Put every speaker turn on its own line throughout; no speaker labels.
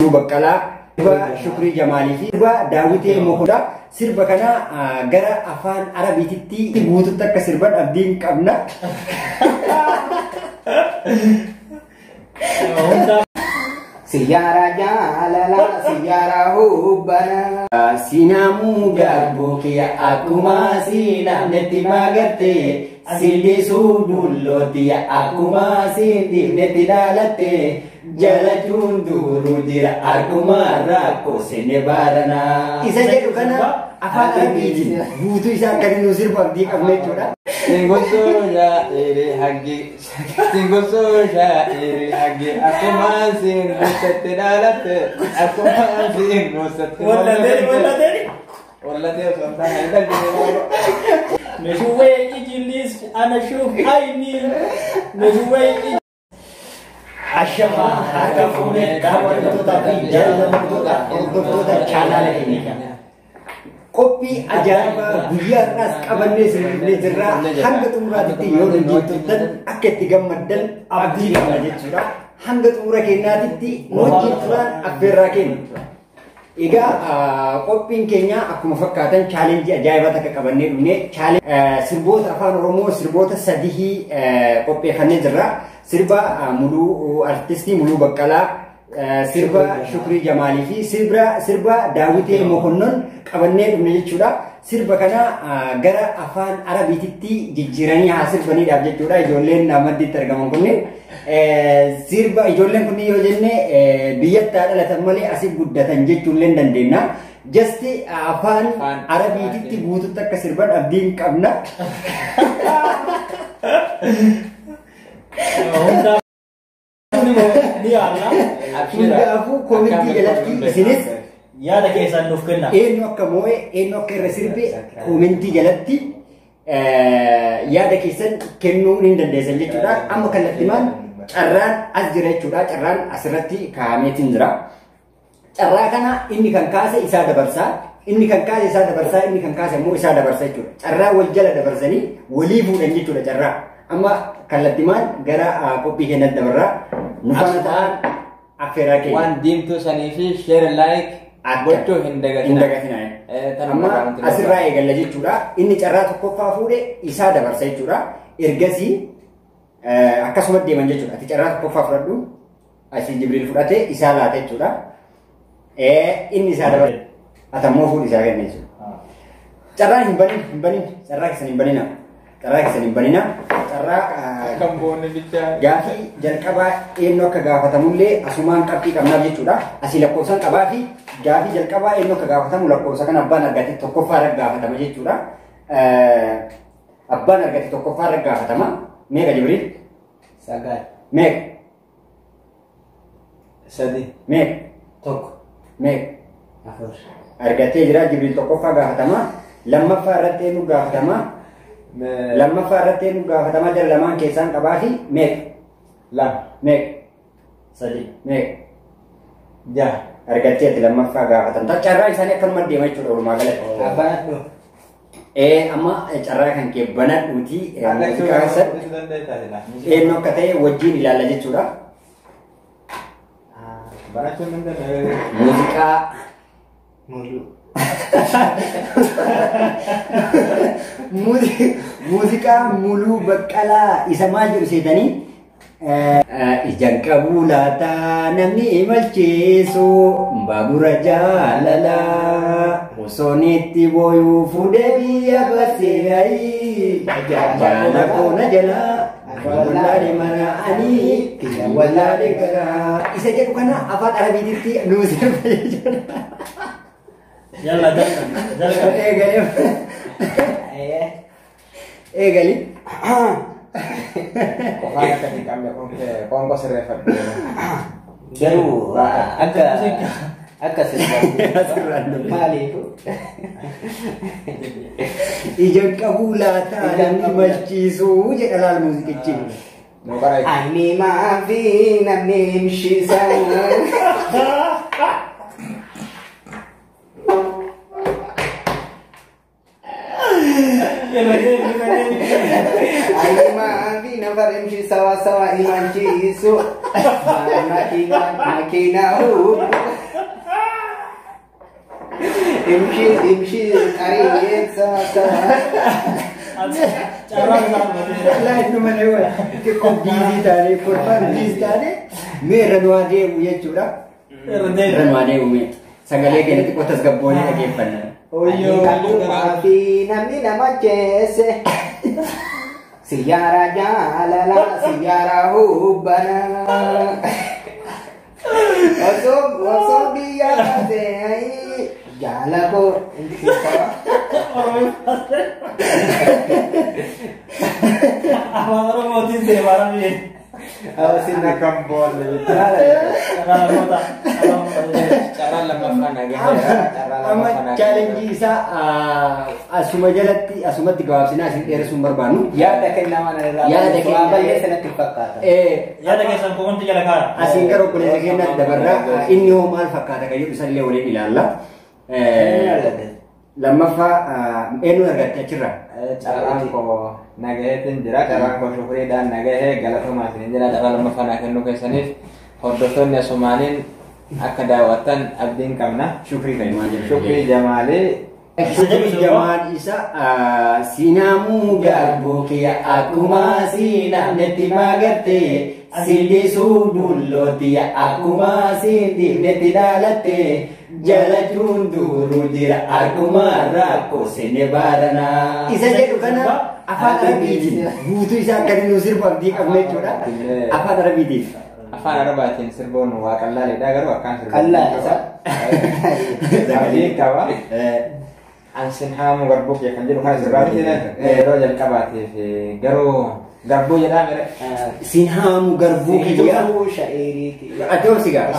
Baqqalaa, sirba Shukrii Jamaalii fi sirba Daawitee Mokondaa sirba kana gara afaan Arabiititti guututti akka sirban abdiin qabna.
Siyaara jaalala siyaara hubbana.
Sinaamuu garbuu kiyya akkuma siinaamnetti maagatte simbisuu dullootiya akkuma siindifnetti dhaalatte jalachuun duruu jira akkuma rakkoo sinne baaranaa. Isa jedhu kana afaan Arabiitiin guutuu isaa akka inni nu sirbu abdii qabna jechuudha.
Singosoo shaa'iri haggi singosoo shaa'iri haggi akkuma siin guuttatti dhaalatte akkuma siin guuttatti
Wallatee.
Wallatee osoo hin taane hin dhalline.
Meshuwee ijilis ana shuuf ayni meshuwee.
Ashamaa harka fuunee daawwattootaa fi jaallatamtoota hordoftoota chaanaala keenyaa. Qophii ajaa'ibaa guyyaa har'aas qabannee isin jirra. Hanga xumuraatitti yoo nu turtan akka itti gammaddan abdii qabna jechuudha. Hanga xumura keenyaatitti nu wajjin turaan affeerraa keenya. Egaa qophiin keenya akkuma fakkaatan chaalenjii ajaa'ibaa takka qabannee dhufne sirboota afaan Oromoo sirboota sadii qopheeffannee jirra. Sirba Muluu artistii Muluu Baqqalaa, sirba Shukrii Jamaalii fi sirba Daawitee Mokonnon qabannee dhufne jechuudha. Sirba kana gara afaan Arabiititti jijjiiranii haa sirbaniidhaaf jechuudha. Ijoolleen maddiitti argaman kunneen sirba ijoolleen kunniin yoo jenne biyyatti haa dhalatan malee asii guddatan jechuullee hin dandeenya. Jasti afaan Arabiititti guututti akka sirban abdiin qabna.
Ni yaalla.
Hundaafuu koomentii jalatti isinis
yaada keessan nuuf kenna.
Eenyu akka moo'e, eenyu akka irra sirbe koomentii jalatti yaada keessan kennuu ni dandeessan jechuudha. Amma kallattimaan carraan as jira jechuudha. Carraan asirratti kaa'ameetiin jira. Carraa kana inni kan kaase isaa dabarsaa, inni kan kaase isaa dabarsaa, inni kan kaase immoo isaa dabarsa jechuudha. Carraa wal jala dabarsanii walii fuudhan jechuudha carraa. Amma kallattimaan gara qophii keenyatti dabarraa. Nu faana ta'an affeeraa keenya.
Waan diimtuu sanii fi share like gochuu hin dagatinaa.
Hin dagatinaa. Amma asirraa eegalla jechuudha. Inni carraa tokkoffaa fuudhe isaa dabarsa jechuudha. Ergasii akkasuma deeman jechuudha. Ati carraa tokkoffaa fudhadhu. Asii Jibriil fudhate isaa laata jechuudha. Inni isaa dabarsa. Ati ammoo fuudhi isaa kenna jechuudha. Carraa hin banin hin banin carraa keessan hin banina. Carraa keessan hin banina. Carraa
Kan boonni bichaa.
Gaafii jalqabaa eenyu akka gaafatamullee asumaan qabxii qabnaaf jechuudha. Asii lakkoofsaan qabaa fi gaafii jalqabaa eenyu akka gaafatamu lakkoofsa kana abbaan argate tokkoffaa irra gaafatama jechuudha. Abbaan argate tokkoffaa irra gaafatama. Meeqa Jibriil?
9.
Meeqa?
3.
Meeqa?
1.
Meeqa?
4.
Argatee jira Jibriil tokkoffaa gaafatama. Lammaffaa irratti eenyu gaafatama? Lammaffaa irratti eenyu gaafatama? Jara lamaan keessaan qabaa fi meeqa?
2.
Meeqa?
3.
Meeqa?
6.
Argattee ati lammaffaa gaafatamta. Carraa isaanii akkanuma deema jechuudha walumaa galatti.
Banadhu.
Amma carraa kan kee banadhuuti muuziqaa keessatti eenyu akka ta'e wajjin ilaalla jechuudha.
Banachuun hin danda'amu.
Muuziqaa
Muluu.
Muuziqaa Muluu Baqqalaa isa maal jedhu seetanii ijaan qabuu laataa namni imalchiisu baabura jaalalaa osoo itti booyuu fuudhee biyya barsee jaala koona jalaa wallaalee mana ani wallaalee garaa isa jedhu kana afaan Arabiititti nuu sirba jechuudha.
Yalla jalqa.
Eegalee. Eegali.
Qofaan akka hin qabne qoonqoo sirreeffadhu.
Garuu akka
Asirraan
sirbaatti maaliif
Ijaan qabuu laataa namni malchiisuu jedha laal muuziqichi.
Ani maafi namni himshisa. Ani maafi nafar himshisa sawa sawa imalchiisu. Makina makina huu. Imshi imshi qariinsa
Carraan isaa argateera.
Wallaahi nu malee wal xiqqoo biizii taanee kolfaan biizii taanee mee irra nu haa deemu jechuudha.
Irra deemu.
Irra nu haa deemu mee sagalee keenya xiqqoo tasgabboonee dhageeffanna.
Oyyoo.
Kallumaa fi namni nama jeesse. Siyaara jaalala siyaara hubbana. Osoo biyya baasee jaala koo
Afaan Oromootiin deemaa rabbi.
Sinna kan boolle jechuudha.
Carraa lammataa.
Carraan lammaffaa nagaheera. Carraan
Amma
lammaffaa nagaheera.
chaalenjii isaa asuma jalatti asumatti gabaabsinaa isin dheeressuun barbaannu.
Yaada kennaa mana irraa
Yaada kennaa.
waan balleessa natti hin fakkaata.
Yaada keessan komantii jala kaaya.
Asiin gara obboleessa keenyaatti dabarraa inni hoo maal fakkaata kan jedhu isallee waliin ilaalla. Lammaffaa eenyuun argatte achirraa?
Carraan koo nagaheetiin jira. Carraan koo shufuriidhaan nagahee galatoomaa isin jira. Carraa lammaffaa naa kennuu keessaniif hordoftoonni asumaaniin akka daawwattan abdiin qabna.
Shukrii kan himaa jiru.
Shukrii Jamaalii.
Shukrii Jamaal isa sinaamuu garbuu kiyya akkuma sinaamnetti magartee sindisuu dullootiya akkuma sindifnetti dhaalattee jalachuun duruu jira akkuma rakkoo sinne baaranaa. Isa jedhu kana afaan Arabiitiin guutuu isaa akka inni nu sirbu abdii qabna jechuudha. Afaan Arabiitiin.
Afaan Arabaatiin sirboon waa qallaaleedha garuu akkaan sirboon.
Qallaan isa.
Abdiin qaba. Ansin haamu garbuu kee kan jedhu kana sirbaatti yeroo jalqabaatiif garuu garbuu jedhaa mere.
Sinhaamu garbuu kiyya.
Sinkuu sha'iiriiti.
Ati obsi gaas.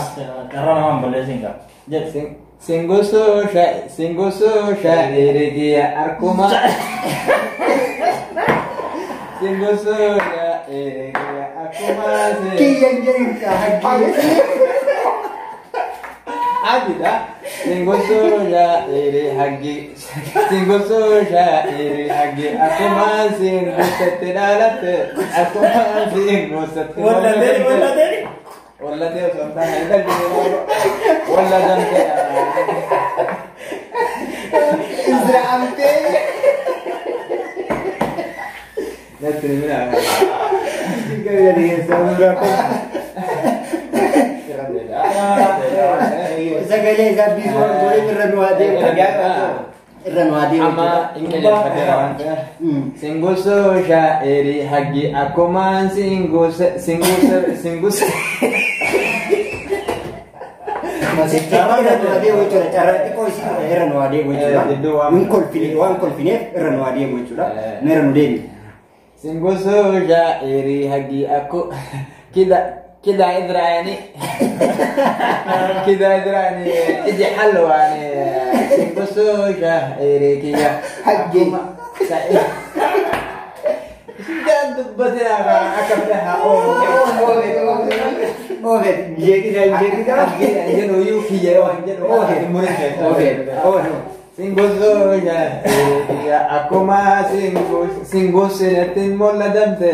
Carraa namaan balleessin qaba. Jedhu.
Singusuu sha'iiriti arkuma. Singusuu sha'iiriti akkuma.
Kiyya hin jedhin haggii.
Adida. Singusuu sha'iiri haggi. Singusuu sha'iiri haggi akkuma singusatti dhalatte akkuma singusatti.
Wallateeni wallateeni.
Wallatee osoo hin taane hin dhalline walla damtee.
Israa'amtee.
Natti ni mina.
Sagalee isaa biisuu waan godheef irra nu haa deemu. Irra nu haa deemu.
Amma inni jalqabeera waan ta'eef. Singusuu shaa'iri haggi akkuma singuse singuse singuse.
Carraa irra nu haa deemu jechuudha. Carraa xiqqoo isii irra nu haa deemu jechuudha. Hin kolfine waan kolfineef irra nu haa deemu jechuudha. Nu irra nu deemi.
Singusuu shaa'iri haggi akku kida kida idraani kida idraani iji halwaani singusuu shaa'iri kiyya
Haggi.
Dan dubbatina akka fedha haa oolu.
Oofet jeeqida jeeqida.
Jedhu iyyuu kiyya yoo hin jedhu
Oofet. Oofet. Oofet.
Singusuu kiyya akkuma singusinetti mul'atamte.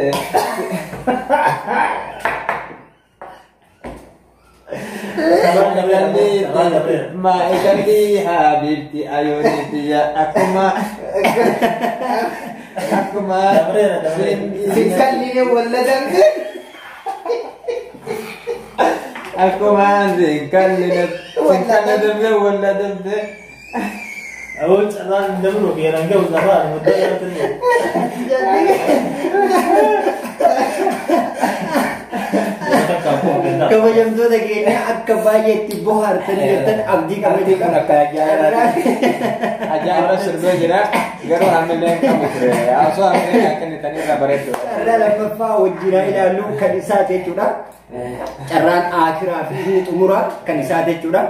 Maa'ikalli habiibti ayoonitiya akkuma akkuma
Sinkalli walladamte.
Akkuma sinkalli sinkalli walladamte.
Awwal carraan dabru kiyya gahu carraa muddaa irratti ni.
Kabajamtoota keenya akka baay'eetti bohaartanii jirtan abdii qabna
Kun akka ajaa'ibaati. Ajaa'iba sirbee jira garuu haamilee hin qabu ture. Osoo haamilee akka inni tanii irraa bareeddu.
Carraa lammaffaa wajjin haa ilaallu kan isaati jechuudha. Carraan akiraa fi inni xumuraa kan isaati jechuudha.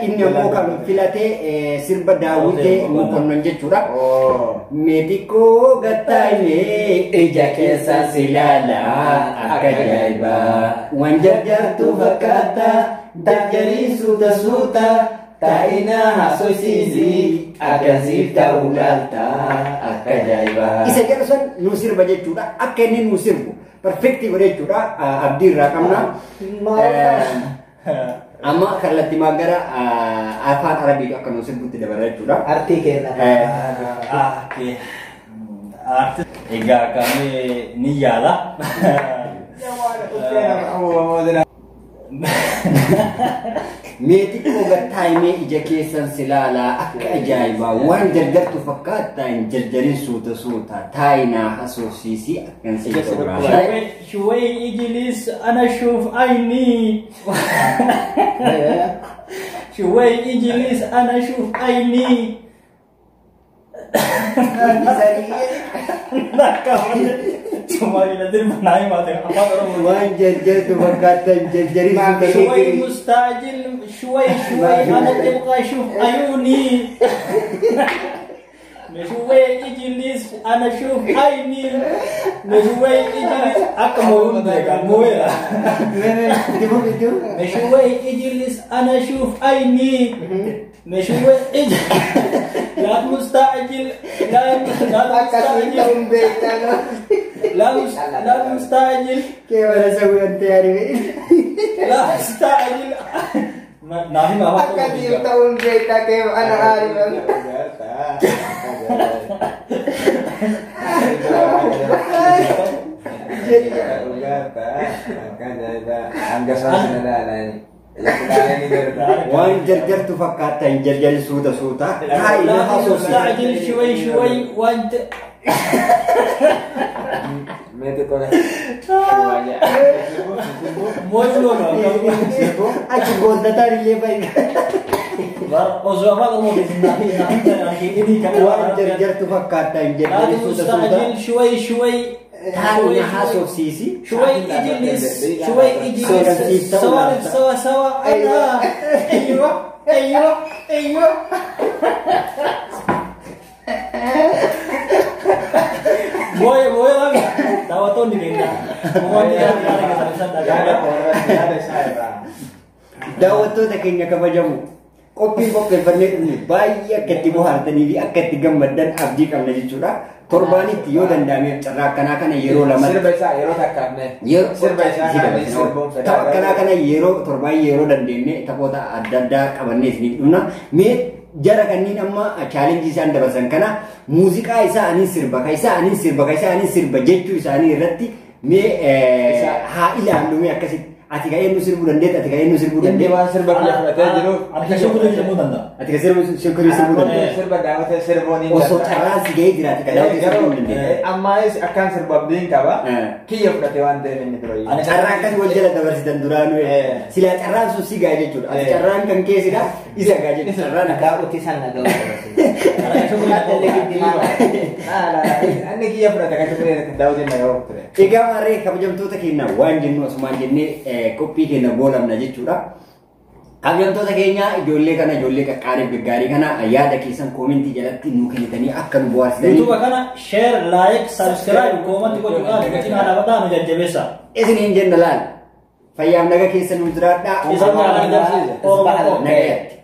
Inni ammoo kan filate sirba daawwitee mokonnon jechuudha. Meetikoo gattaa'ee ija keessa si ilaala akka ajaa'ibaa. Waan jarjartu fakkaata jarjarii suuta suuta taa'inaa haasofsiisi akkasiif ta'uu laalta akka ajaa'ibaa. Isa jedhu san nu sirba jechuudha. Akka inni nu sirbu perfektii godhe jechuudha. Abdii irraa qabna. Amma kallattii gara afaan Arabii akka nu sirbutti dabala jechuudha.
Artii kenna.
Egaa kamee ni yaala.
Mee xiqqoo gattaa'imee ija keessan silaalaa akka ajaa'ibaa waan jarjartu fakkaattaa hin jarjarin suuta suuta taayinaa hasoofsiisii akkan si ta'uraa.
شوي اجلس انا اشوف عيني شوي اجلس انا اشوف عيني
Waan jarjartu fakkaattaa hin jarjarin suuta
شوي
suuta.
مستعجل شوي شوي انا تبغى اشوف عيوني شوي اجلس انا اشوف عيني شوي اجلس اكمل مويا شوي اجلس انا اشوف عيني شوي اجلس لا مستعجل لا لا
Akkasiin
مستعجل
ta'uun beektaa.
لا لا مستعجل
Kee wala sawwi ante yaadime.
لا مستعجل ناهي ما
Akkasiin ta'uun beektaa kee ana aarifan.
Waan jarjartu fakkaattaa hin jarjarin suuta suuta taayinaa
لا
hasoofsiisii.
مستعجل شوي شوي وانت موي
Achi gooltataan illee baay'ee. Waan jarjartu fakkaattaa hin
لا
jarjarin suuta suuta.
مستعجل شوي شوي
Taayinaa hasoofsiisii.
شوي اجلس شوي اجلس سوالف سوا سوا انا ايوه ايوه ايوه موي موي دعوتوني كده
Daawwattoota keenya kabajamu qophiin qopheeffannee dhufne baay'ee akka itti bohaartanii fi akka itti gammaddan abdii qabna jechuudha. Torbaanitti yoo danda'ame carraa akkanaa kana yeroo lamatti
Sirba isaa yeroo takkaafne. Sirba isaa kana sirbuun fedha.
Tapha akkanaa kana yeroo torbaan yeroo dandeenye taphoota adda addaa qabannee isiniif dhufna. Mee jara kanneen amma chaalenjii isaan dabarsan kana muuziqaa isaa aniin sirba ka isaa aniin sirba ka isaa aniin sirba jechuu isaanii irratti mee haa ilaallu mee akkasitti ati ka eenyu sirbuu dandeetta ati ka eenyu sirbuu
Inni
dandeetta
waan sirba biyya fudhatee jiruuf.
انا شكرا لله
ati ka sirbu shukrii sirbuu dandeetta
Sirba daawwatee sirbuun hin
osoo carraan si ga'ee jiraate ka daawwatee sirbuu hin dandeetta.
Ammaayis akkaan sirbu abdiin qaba. Kiyya fudhatee waan ta'eef inni dura.
Carraa akkas wal jala dabarsitan duraanuu silaa carraan sun si ga'a jechuudha. Ati carraan kan keessidha isa ga'a jechuudha. Carraan akka
Daawwitii sana ga'u.
Inni kiyya fudhate kan shukrii daawwatiin na yoo ture.
Egaa maarree kabajamtoota keenya waan jennu asumaan jennee qophii keenya goolabna jechuudha. Kabajamtoota keenya ijoollee kana ijoollee qaqqaariif gaggaarii kana yaada keessan koomentii jalatti nu kennitanii akka nu bohaarsitanii
YouTube kana share like subscribe comment gochuudhaan gatiin haadha bataa nu jajjabeessa.
isiniin jenna laal. Fayyaaf naga keessa nu jiraadhaa.
Isa
Nagayatti.